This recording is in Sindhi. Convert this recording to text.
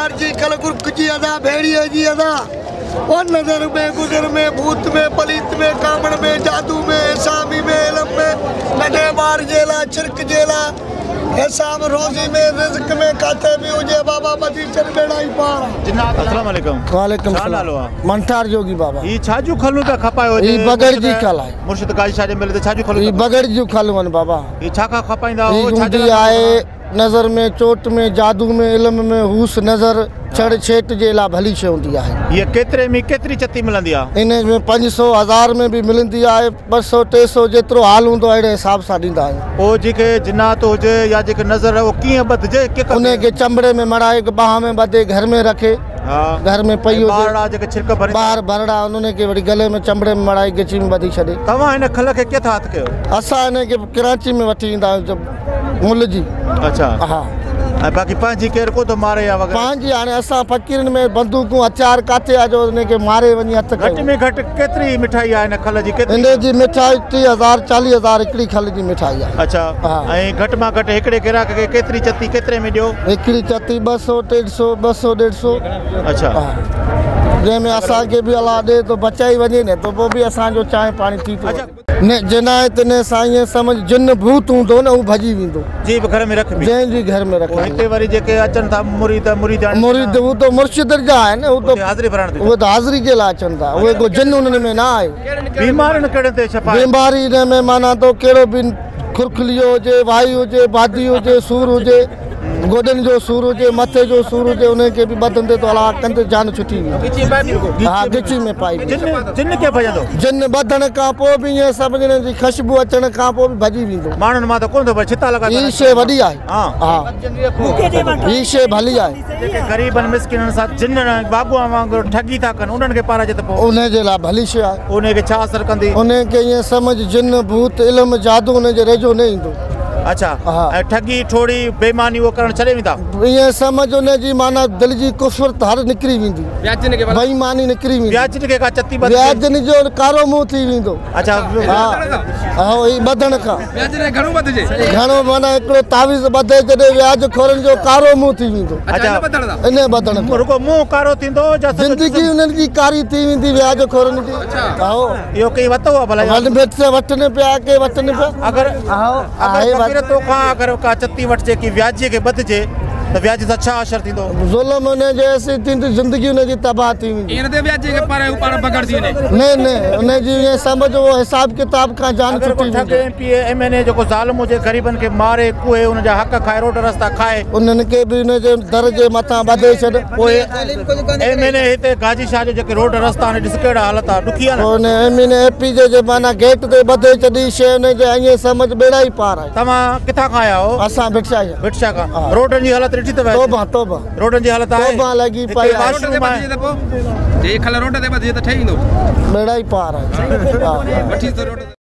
ٻار جي کل گرک جي ادا ڀيڙيء جي ادا او نظر ۾ گذر ۾ ڀوت ۾ پليت ۾ ڪامڻ ۾ جادو ۾ حسامي ۾ علم ۾ ننڍي ٻار جي لاء ڇرڪ جي لاء حساب روزي ۾ رزق ۾ ڪاٿي به هجي بابا ٻڌي ڇڏ ٻيڙا ئي پار آ. السلام عليڪم وعليڪم ڇا نالو السلام آ؟ منٺار جوڳي بابا. هي ڇا جون کلون پيا کپايو هي بگڙ جي کل آهي. مرشد قاضي شاهه جي ميلي تي ڇا جون کلون هي بگڙ جون کلون آهن بابا. هي ڇا کان کپائيندا هي آهيو ڇا جي هوندي لاء آهي نظر ۾ چوٽ ۾ جادو ۾ علم ۾ هوس نظر ڇڙ ڇيٽ جي لاء ڀلي شيء هوندي آهي. هيء ڪيتري ۾ ڪيتري چتي ملندي آهي؟ ان ۾ 5 سو 1000 ۾ به ملندي آهي، 200 300 جيترو حال هوندو آهي اهڙي حساب سان ڏيندا آهيون. پوء جيڪي جنات هجي يا جيڪي نظر اهو ڪيئن ٻڌجي ڪي ان کي چنبڙي ۾ مڙائي ٻانهن ۾ ٻڌي گهر ۾ رکي گهر ۾ پئي هجي. ٻارڙا جيڪي ڇرڪ ڀرين ٻار ڀرڙا انهن کي وري گلي ۾ چنبڙي ۾ مڙائي ڳچي ۾ ٻڌي ڇڏي. توهان هن کل کي ڪٿان هٿ ڪيو؟ اسان هن کي ڪراچي ۾ وٺي ايندا آهيون مل جي. اڇا. ها. ۽ باقي پنهنجي ڪير ڪو ٿو ماري يا وغيره؟ پنهنجي هاڻي اسان فقيرن ۾ بندوقون هٿيار ڪاٿي آ جو ان کي ماري وڃي هٿ ڪيون. گهٽ ۾ گهٽ ڪيتري مٺائي آ هن کل جي ڪيتري؟ ان جي مٺائي 30,000 40,000 هڪڙي کل جي مٺائي آ. اڇا. ها. ۽ گهٽ مان گهٽ هڪڙي گراهڪ کي ڪيتري چتي ڪيتري ۾ ڏيو؟ هڪڙي چتي 200 150 200 150. اڇا. ها. جنهن ۾ اسان کي به الله ڏي ٿو بچائي وڃي نه ته پوء به اسان جو چانهه پاڻي ٿي ٿو وڃي. نه جنائي تنهن سائين سمجهه جن ڀوت هوندو نه هو ڀڄي ويندو. جي به گهر ۾ رکبي. جنهن جي گهر ۾ رکبي. پوء هتي وري جيڪي اچن ٿا مريد مريدياڻيون. مريد هو ته مرشد جا آهن هو ته حاضري ڀرڻ اهي ته حاضري جي لاء اچن ٿا اهي ڪو جن انهن ۾ نه آهي. بيمارين ڪهڙين تي شفا. بيماري ان ۾ معنيٰ ته ڪهڙو به کرکليو هجي وائي هجي بادي هجي سور هجي گوڏن جو سور هجي مٿي جو سور هجي انهن کي به ٻڌندي ته الله ڪند جان ڇٽي ويندي. ها ڳچي ۾ پائي. جن کي ڀڄندو. جن ٻڌڻ کان پوء به ائين سمجهڻ جي خشبو اچڻ کان پوء به ڀڄي ويندو. ماڻهن مان ته ڪونه ٿو ڀڄي ڇتا لڳا. هي شيء وڏي آهي. ها هي شيء ڀلي آهي. جيڪي غريبن مسڪينن سان جن واڳوان وانگر ٺڳي ٿا ڪن انهن کي پارائجي ته پوء. انهي جي لاء ڀلي شيء آهي. انهي کي ڇا اثر ڪندي؟ انهي کي ائين سمجهه جن ڀوت علم جادو انهي جي ريجهو نه ايندو. اڇا ۽ ٺڳي ٺوڙي بيماني اهو ڪرڻ ڇڏي ويندا؟ ائين سمجهه ان جي معنيٰ دل جي ڪفر هر نڪري ويندي. بيماني نڪري ويندي. وياجن کي ڪا چتي ٻڌجي. وياجن جو ڪارو منهن ٿي ويندو. اڇا. ها اهو هي ٻڌڻ کان. وياجن کي گهڻو ٻڌجي. گهڻو معنيٰ هڪڙو تعويذ ٻڌي جڏهن وياج خورن جو ڪارو منهن ٿي ويندو. اڇا. انهي ٻڌڻ کان. رڳو منهن ڪارو ٿيندو يا سڄو زندگي انهن جي ڪاري ٿي ويندي وياج خورن جي. اهو. اهو ڪئين وتو آ ڀلا. ون ڀت سي وٺن پيا ڪي وٺن پيا. اگر آهي اگر فقير توکان اگر ڪا چتي وٺجي ڪي وياجي کي ٻڌجي ته وياجي سان ڇا اشر ٿيندو؟ ظلم ان جي ايسي ٿيندي زندگي ان جي تباهه ٿي ويندي. ائين نه ته وياجي کي پارائي هو پاڻ بگڙ ٿي وڃي. نه نه ان جي ائين سمجهه اهو حساب ڪتاب کان جان اگر ڪو ڇٽي ٺڳ ويندي. M P A M N A جيڪو ظالم هجي غريبن کي ماري ڪوهي ان جا حق کائي روڊ رستا کائي. انهن کي به ان جي در جي مٿان ٻڌي ڇڏ. پوء ايم اين اي هتي غازي شاهه جو جيڪي روڊ رستا آهن ڏس ڪهڙا حالت آهي ڏکي آهي نه. پوء ان ايم اين اي پي جي جي معنيٰ گيٽ تي ٻڌي ڇڏي شيء ان جي ائين سمجهه ٻيڙا ئي پار آهي. توهان ڪٿان کان آيا آهيو؟ اسان ڀٽ شاهه جا. ڀٽ شاهه کان. روڊن جي حالت ڏٺي اٿو؟ توبه توبه. روڊن جي حالت آهي. توبه لڳي پئي آهي. روڊ تي ٻڌجي ته پوء جي کل روڊ تي ٻڌجي ته ٺهي ويندو. ٻيڙا ئي پار آهي. وٺي ٿو روڊ تي.